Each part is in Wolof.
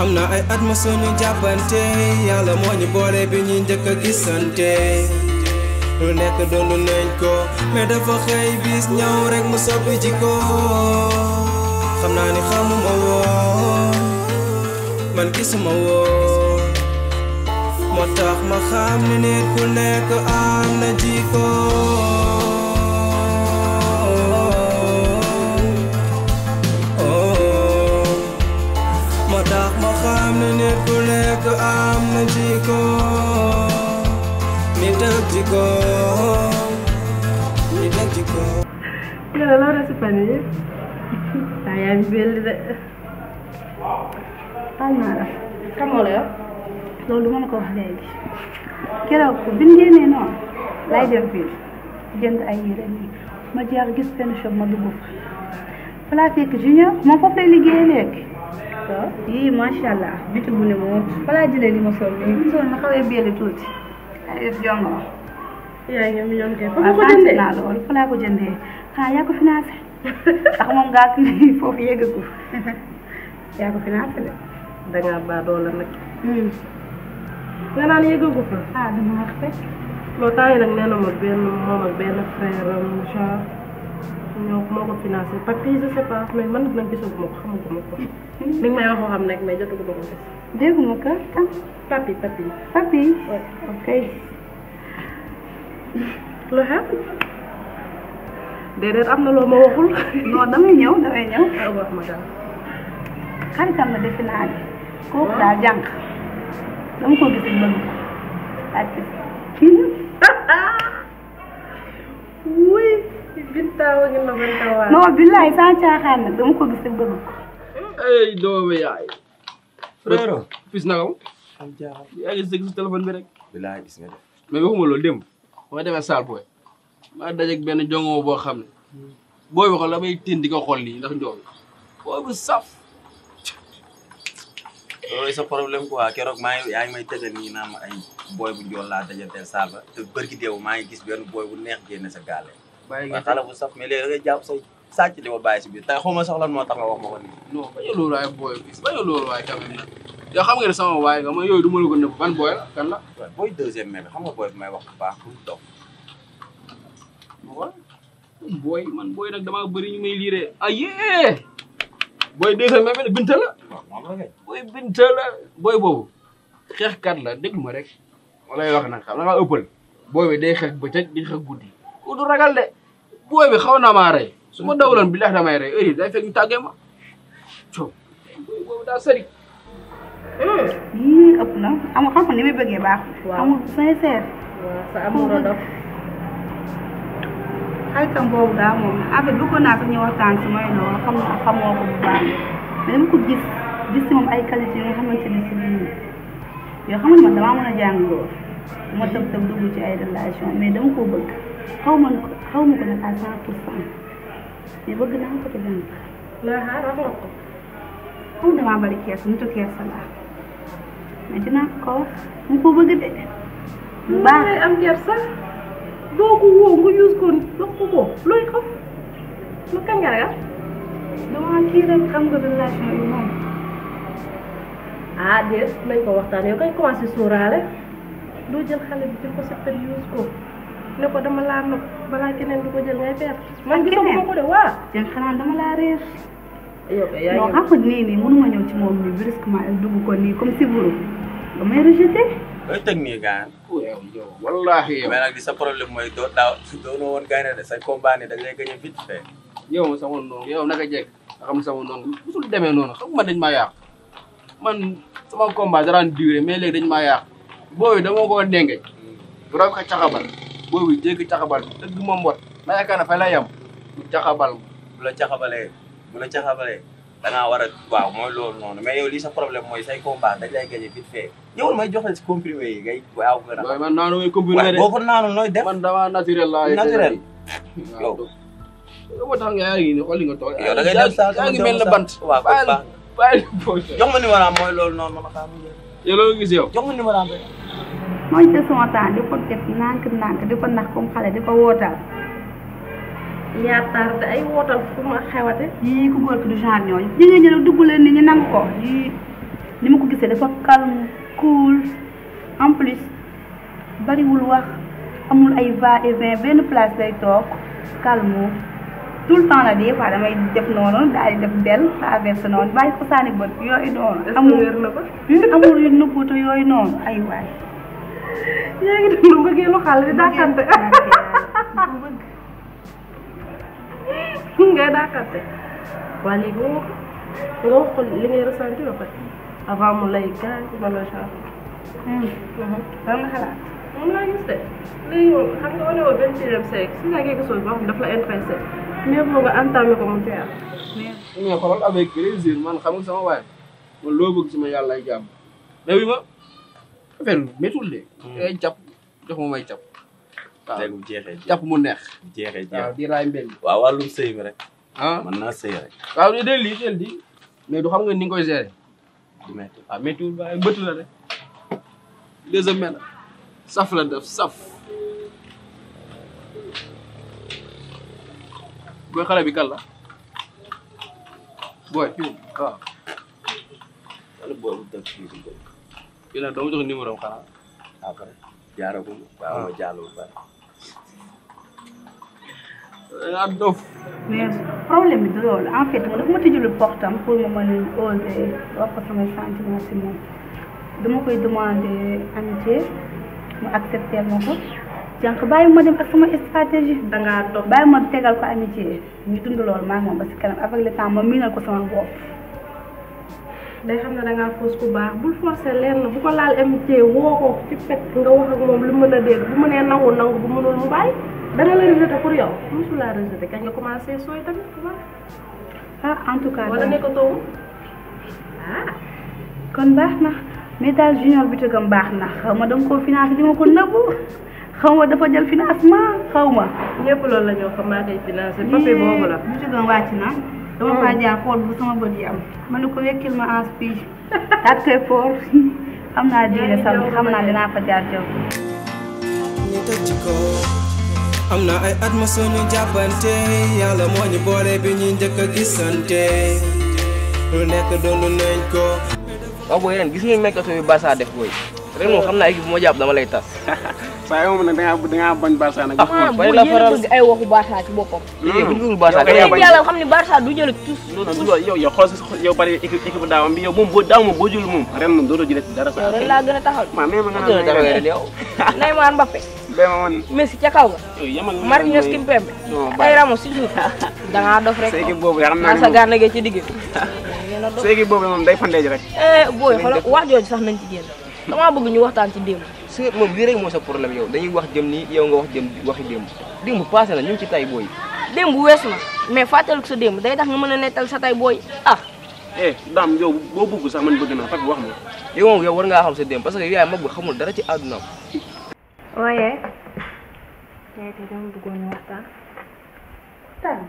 am na ay at ma suñu jàppante yàlla moo ñu boole bi ñu njëkk a gisante lu nekk doon nañ ko mais dafa xëy bis ñëw rek mu soppi jikko xam naa ni xamuma woon man gisuma woon moo tax ma xam ni nit ku nekk am na jikko moo tax ma xam ni nit ku nekk am na jikko nit ak jikko nit ak jikko. Yow loo resi fan yi saa yaa ngi belli de. Baal naa la. Xamoo la yow. loolu mën ko wax léegi keroog bi ñu génnee noonu lay dem fii jënd ay yére nii ma jaar gis benn shop ma dugg fa laa fekk junior moom foofu lay liggéeyee léegi. waaw yii macha allah bitig bu ne moom fa laa jëlee li ma sol nii gisoon na xawee belli tuuti ay def jongo ma. yaa ngi million kay fa ko jëndee naa loolu fa laa ko jëndee xanaa yaa ko financé ndax moom ngaa kii foofu yeggagu yaa ko financé de. dangaa baa doola nag. nga naan yëgagu fa. ah dama wax rek. loo tax yi nag nee na ma benn moom ak benn frère am genre ñoo moo ko financé parce que je sais pas mais man nag gisaguma ko xamaguma ko. li may wax xam nag mais jotaguma ko gis. dégguma ko kan. papi. papi. ok. lu xew. déedéet am na loo ma waxul. non damay ñëw. wax ma daal. xaritam la defe naa ne kooku daal jànq dama ko gis bëgg ko ak kii wuy bintaawa ngi la bintaawa. non billaay sans caaxaan nag dama ko gis bëgg ko. ay doomu yaay. frère fis na ko. yaa ngi si téléphone bi rek. billaay gis nga de. mais waxuma loolu démb. ma demee saal booy. maa dajeeg benn jongo boo xam ne. booy bi xool la may tiin di ko xool nii ndax njool. booy bu saf. loolu sa problème quoi keroog yaa ngi may tëggal nii naa ma ay booy bu njool laa dajanteel saal ba te bërki deewu maa ngi gis benn booy bu neex génne sa gaale. bàyyi nga xale bu saf mais léegi da ngay jàpp say sàcc di ma bàyyi si biir tey xaw ma sax lan moo tax nga wax ma ko nii. non bañ a loolu waaye booy bis bañ a loolu waaye quand même nag. yow xam nga ne sama waay nga man yooyu du ma la ko nëbb ban booy la kan la. waaw booy deuxième mai bi xam nga booy bi may wax bu baax pour dox. waaw booy man booy nag damaa bëri ñu may liiree. ayee booy deuxième mai bi Binta la. waaw moom la kay. booy Binta la booy boobu xeexkat la déglu ma rek walay wax nag xam na nga ëppal booy bi day xeex bëccëg di xeex guddi ku du ragal de booy bi xaw naa maa rey su ma dawloon bi leex damay rey heure yi day fekk ñu tàggee ma coow booy boobu daa sëri. yii ëpp na amul xam ni muy bëggee baax. waaw amul sincère. waaw sa amour a dof. xaritam boobu daal moom en fait bëggoon naa sax ñu waxtaan si mooy loolu xamoo ko bu baax mais dama ko gis si moom ay qualité yoo xamante ni si biir yoo xamante man damaa mën a jàng loolu ma tëb dugg ci ay relation mais dama ko bëgg xaw ma ko nag à 100% mais bëgg naa ko te jàng. laa xaar wax nga ko. xaw damaa bari kees nitu kees la mais dinaa ko wax mu ko bëgg de bu baax am kersa doo ko woo nga use ko wax ko looy xam lu kañ nga ragal. dama kii rek xam nga relation yi moom. ah déet nañ ko waxtaan yow kay commencé sóoraale doo jël xale bi di ko seppal use ko ne ko dama laa nopp balaa keneen du ko jël ngay perte. man gisuma ko de waa. jën xanaa dama laa réer. yow kay yaa ngi non xam nga nii mënuma ñëw ci moom nii brusquement dugg ko nii comme si buru damay rejeté. looy teg nii gaan. yow wallaahi yow. mais nag li sa problème mooy doo woon gaynde de say combat ni da ngay gagné vite fait. yow ma sama noonu yow naka jekk nga xam sama noonu musul demee noonu xam nga dañ maa yàq man sama combat daraan duré mais léegi dañ maa yàq booy dama ko dengeñ rob ko caxabal booy bi jéggi caxabal dëgg ma mbot ma yaakaar na fa la yem bu caxabal bu la caxabalee da ngaa war a waaw mooy loolu noonu mais yow lii sa problème mooy say combat dañ lay gagné vite fait ñëwal may jox la si comprimé yi ngay waaw gën a. waaye man naanu may comprimé waaye boo ko naanu nooy def. man dama naturel laa. naturel yow. yow moo tax nga yaa ngi nii xool li nga toog. yow da ngay dem saa yaa ngi mel ne bant. waaw baax bàyyi jox ma numéro am mooy loolu noonu ma xam. yow loolu gis yow. jox ma numéro am rek. mooy jël sama temps di ko def nànk di ko nax comme xale di ko wootal. yaakaar te ay wootal fu ma xewate. yii ku góor ki du genre ñooñu. ñi nga jël dugg leen ni ñu nangu ko yii ni ma gisee dafa calme cool en plus bariwul wax amul ay va et vient benn place lay toog calme tout le temps la des fois damay def noonu daal di def del traversé noonu bàyyi ko sànni bët yooyu noonu. amul amul yu nëbbutu yooyu noonu ay waay. yaa ngi dund mbëggeelu xale di dàkkante. ngay dàkkante. waa léegi nga wax ko li ngay ressenti ba pare avant mu lay gaañ wala genre. lan nga xalaat. moom laa gis de léegi moom xam nga wane woo benn sixième si nga quelque chose boo xam daf la intéressé mais boo nga entamé ko mu teel. mais xoolal avec plaisir man xam nga sama waay man loo bëgg sama yàlla ay jàmm mais wi ma affaire bi méttul de. ngay jàpp jox ma may jàpp. waaw léegi bu jeexee jàpp mu neex. bu jeexee waaw di raay mbéy mi. waaw wàllum sëy bi rek. ah mën naa sëy rek. waaw del di mais du xam nga ni nga koy gérer. du métti. waaw méttul waaye mbëtt la de. deuxième mène saf la def saf. booy xale bi kan la booy kii waaw. wala boobu dëkk fii di bëri. kii nag dama jox numéro am xanaa. après jaaragum. waaw ma jàll bu bari. dangaa dof. mais problème bi du loolu en fait man dafa ma tëjul portam pour ma mën a oser wax ko samay sentiment si moom dama koy demander amitié mu accepter ma ko jànq bàyyi ma dem ak sama stratégie dangaa dof bàyyi ma tegal ko amitié ñu dund loolu maa moom ba si kanam avec le temps ma miinal ko sama bopp. day xam ne dangaa foos ku baax bul forcer leen na bu ko laal amitié woo ko ci pet nga wax ak moom lu mën a dégg bu mënee nangu bu mënul mu bàyyi. dana la rejeté pour yow mosu laa rejeté kañ nga commencé sooy tamit bu baax. ah en tout cas wala nekkatoo ah. kon baax na mais daal junior bi tëggam baax na xaw ma danga koo financé di ma ko nëbbu xaw ma dafa jël financement xaw ma. ñëpp loolu la ñoo xam maa koy financé papier boobu la. bi tëggam wàcc na. dama faa jaar xool bu sama bët yi am. ma ne ko wekkil ma en speech. daal koy foor xam naa diine sax xam naa dinaa fa jaar jaww. ñu tëj ci ko am na ay at ma suñu jàppante yàlla moo ñu boole bi ñuy njëkk a gisante lu nekk doon nañ ko. waaw booy ren gis nga mercato bi Barça def booy ren moom xam naa équipe bu ma jàpp dama lay tas. saa yoo xam ne dangaa bañ Barça nag. bari la faral bëgg ay waxu Barça ci boppam. bu ñu bëggul Barça yàlla xam ne Barça du jël tous. yow xool sa yow bari équipe daawam bi yow moom boo jël moom ren moom dootoo jëlee dara yow ren laa gën a taxaw. maa mais ma nga gën a taxawee ren yow. Neymar Mbappé. Messi ca kaw ga. Marquinhos Kimpembe. ay Ramos si suuf. da ngaa dof rek. sa équipe boobu xam naa ne sa gànnaar gi ci digg. sa équipe boobu moom day fandeej rek. booy xoolal wax jooju sax nañ ci génn. damaa bëgg ñu waxtaan ci démb. c'est moom lii rek moo sa problème yow dañuy wax jëm nii yow nga wax jëm waxi démb passé na ñu ngi ci tay booy. démb wees na mais fàttaliku sa démb day tax nga mën a nettal sa tay booy ah. daam yow boo bëgg sax man bëgg naa fekk wax ma. yow moom yow war ngaa xam sa démb parce que yaay mag bi xamul dara ci àddunaam. waaye. tey dama bëggoon ñu waxtaan. waxtaan.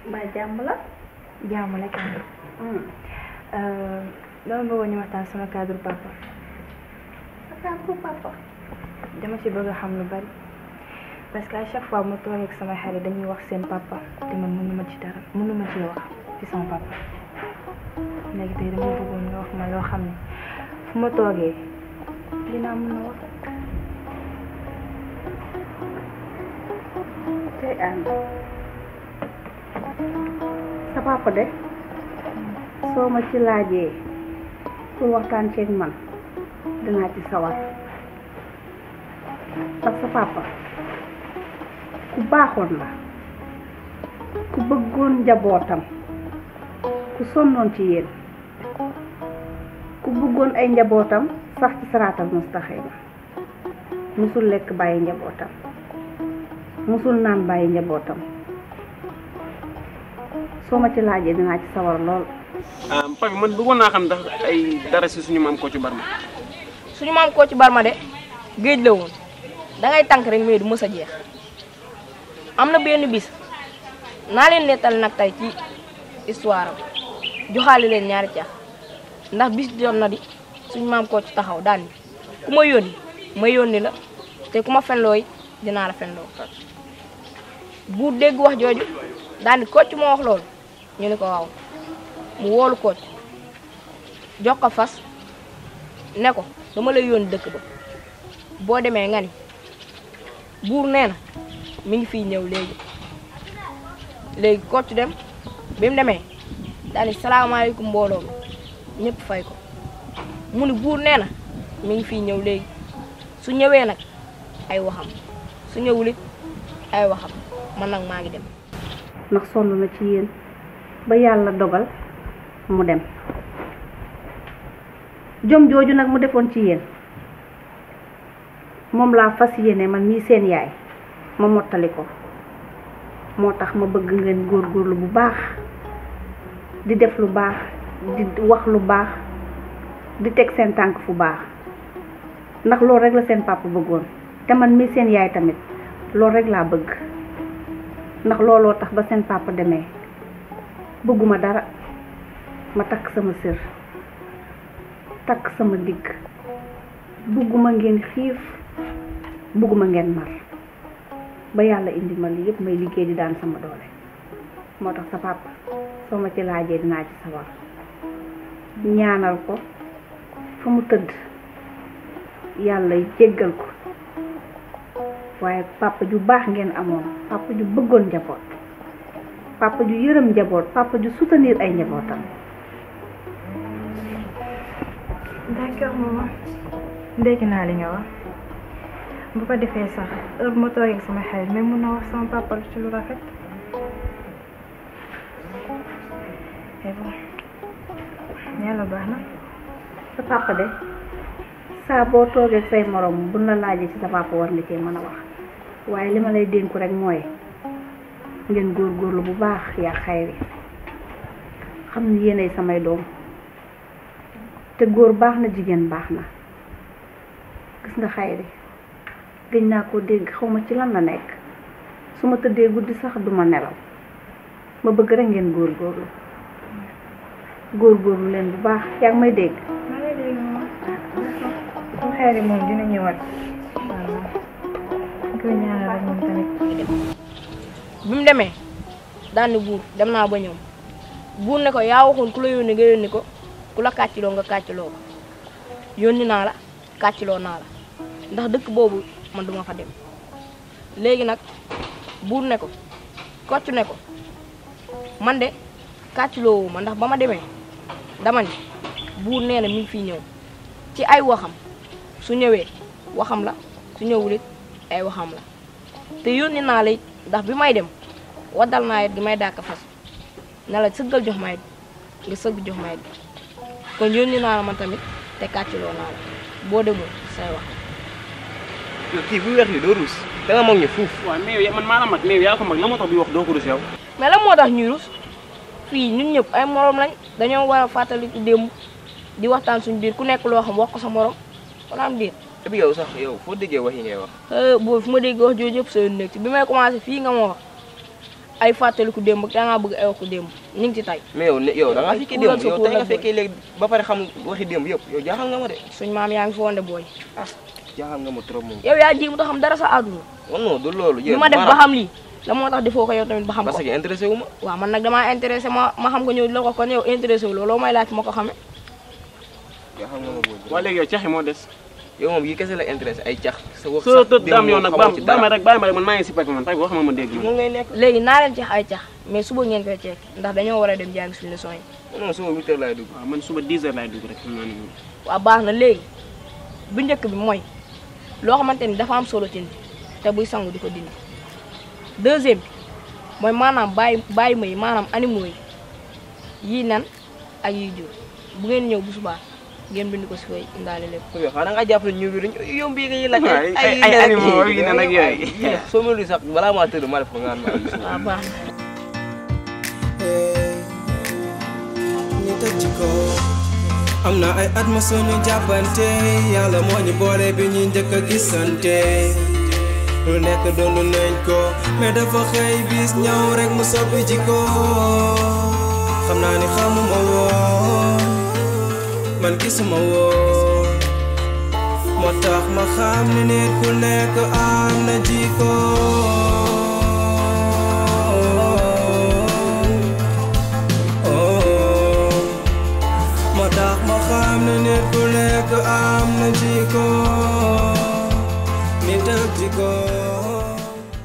mbaa jàmm la. jàmm la kenn. dama bëggoon ñu waxtaan sama cadre papa. dama ci bëgg a xam lu bari parce que à chaque fois mu toog ak sama xarit dañuy wax seen papa te man mënuma ci dara mënuma ci wax ci sama papa léegi tey dama bëggoon nga wax ma loo xam ne fu ma toogee dinaa mën a wax. tey ànd sa papa de soo ma ci laajee pour waxtaan ceeg man dinaa ci sawar parce que papa ku baaxoon la ku bëggoon njabootam ku sonnoon ci yéen ku bëggoon ay njabootam sax ci saraatal mustaxima musul lekk bàyyi njabootam musul naan bàyyi njabootam soo ma ci laajee dinaa ci sawar lool. Papi man bëggoon naa xam ndax ay dara si suñu maam Kocc Barma. suñu maam Kocc Barma de géej la woon da ngay tànk rek mais du mës a jeex am na benn bis naa leen nettal nag tey ci histoire am joxaale leen ñaari caax ndax bis doon na di suñu maam Kocc taxaw daal ni ku ma yónni la te ku ma fenlooy dinaa la fenloo bu dégg wax jooju daal ni Kocc moo wax loolu ñu ne ko waaw mu woolu Kocc jox ko fas ne ko dama lay yónni dëkk ba boo demee nga ni buur nee na mi ngi fii ñëw léegi Kocc dem bi mu demee daal di salaamaaleykum mbooloo mi ñëpp fay ko mu ni buur nee na mi ngi fii ñëw léegi su ñëwee nag ay waxam su ñëwulit ay waxam man nag maa ngi dem. ndax sonn na ci yéen ba yàlla dogal mu dem jom jooju nag mu defoon ci yéen moom laa fas yéene man mii seen yaay ma mottali ko moo tax ma bëgg ngeen góorgóorlu bu baax di def lu baax di wax lu baax di teg seen tànk fu baax ndax loolu rek la seen papa bëggoon te man mii seen yaay tamit loolu rek laa bëgg ndax looloo tax ba seen papa demee bëgguma dara ma takk sama sër takk sama digg bëgguma ngeen xiif bëgguma ngeen mar ba yàlla indi ma lii yëpp may liggéey di daan sama doole moo tax sa papa soo ma ci laajee dinaa ci sawar ñaanal ko fa mu tëdd yàlla jéggal ko waaye papa ju baax ngeen amoon papa ju bëggoon njaboot papa ju yërëm njaboot papa ju soutenir ay njabootam. d'accord maman dégg naa li nga wax bu ko defee sax heure bu ma toogee sama xarit mais mun na wax sama papa ci lu rafet et bon yàlla baax na. sa papa de saa boo toogee say morom bu la laajee ci sa papa war nga cee mën a wax waaye li ma lay dénku rek mooy ngeen góorgóorlu bu baax yaa xayri xam ni yéenay samay doom te góor baax na jigéen baax na gis nga xayri gëj naa koo dégg xaw ma ci lan la nekk su ma tëddee guddi sax duma nelaw ma bëgg rek ngeen góorgóorlu leen bu baax yaa ngi may dégg. maa ngi lay dégg moom xayri moom dina ñëwaat waaw koy ñaanal rek moom tamit. bi mu demee daan ni buur dem naa ba ñëw buur ne ko yaa waxoon ku la yónni nga yónni ko ku la kàcciloo nga kàcciloo ko yónni naa la kàcciloo naa la ndax dëkk boobu man duma fa dem léegi nag buur ne ko Kocc ne ko man de kàcciloo ma ndax ba ma demee dama ni buur nee na mi ngi fii ñëw ci ay waxam su ñëwee waxam la su ñëwul it ay waxam la te yónni naa la it ndax bi may dem waddal naa it di may dàkk fas ne la sëggal jox may nga sëgg jox may kon yónni naa la man tamit te kàcciloo naa la boo demul say wax. yow kii bu weex yi doo ruus da nga mag ñu fuuf. waaw mais yow man maa la mag mais yaa ko mag la moo tax bi wax doo ko rus yow. mais lan moo tax ñuy rus fii ñun ñëpp ay morom lañ dañoo war a fàttali ci démb di waxtaan suñu biir ku nekk loo xam wax ko sa morom wala am déet. te bi yow sax yow foo déggee wax yi ngay wax. boobu fu ma déggee wax jooju yëpp sa yoon nekk ci bi may commencé fii nga ma wax ay fàttaliku démb da ngaa bëgg ay waxu démb ni ngi ci tay. mais yow da ngaa fekkee démb yow tey nga fekkee léegi ba pare xam waxi démb yëpp yow jaaxal nga ma de. suñ maam yaa ngi fi woon de booy ah. jaaxal nga ma trop moom. yow yaa jéem a xam dara sa àdduna. non du loolu. li ma def ba xam lii la moo tax defoo ko yow tamit ba xam ko. parce que intéressé wu ma. waaw man nag damaa intéressé ma xam nga ñëw di la ko kon yow intéressé wu looloo may laaj ma ko xamee. jaaxal nga ma boobu. waa léegi yow caxi moo des. yow moom yi kese la intéressé ay cax. sa wax soo sax tëdd daam yow nag démb bàyyi ma rek man maa ngi si pek man tey wax ma dégg. moom ngay nekk. léegi naa leen cax ay cax mais suba ngeen koy ceek ndax dañoo war a dem jàngi suñu leçon yi. non suba 8h laay dugg. waaw man suba 10h laay dugg rek xam naa ne moom. waaw baax na léegi bu njëkk bi mooy loo xamante ni dafa am solo ci te buy sangu di ko dindi deuxième bi mooy maanaam bàyyi ma yi maanaam animaux yi yii nan ak yiy jur bu ngeen ñëw bu subaa ngeen bind ko si fay indaale lépp. yow xanaa nga jàpp ne ñu ngi dañu yomb yi ngay laaj. ay animaux yi nan ak yooyu. soo mel ni sax balaa maa tëdd ma def ko nga naan waaw baax na. ñu tëj ci ko am na ay at ma suñu jàppante yàlla moo ñu boole bi ñu njëkk a gisante lu nekk doon nañ ko mais dafa xëy bis ñëw rek mu soppi ci ko xam naa ni xamuma woon man gisuma woon moo tax ma xam ni nit ku nekk am na jikko moo tax ma na jiko nit am jiko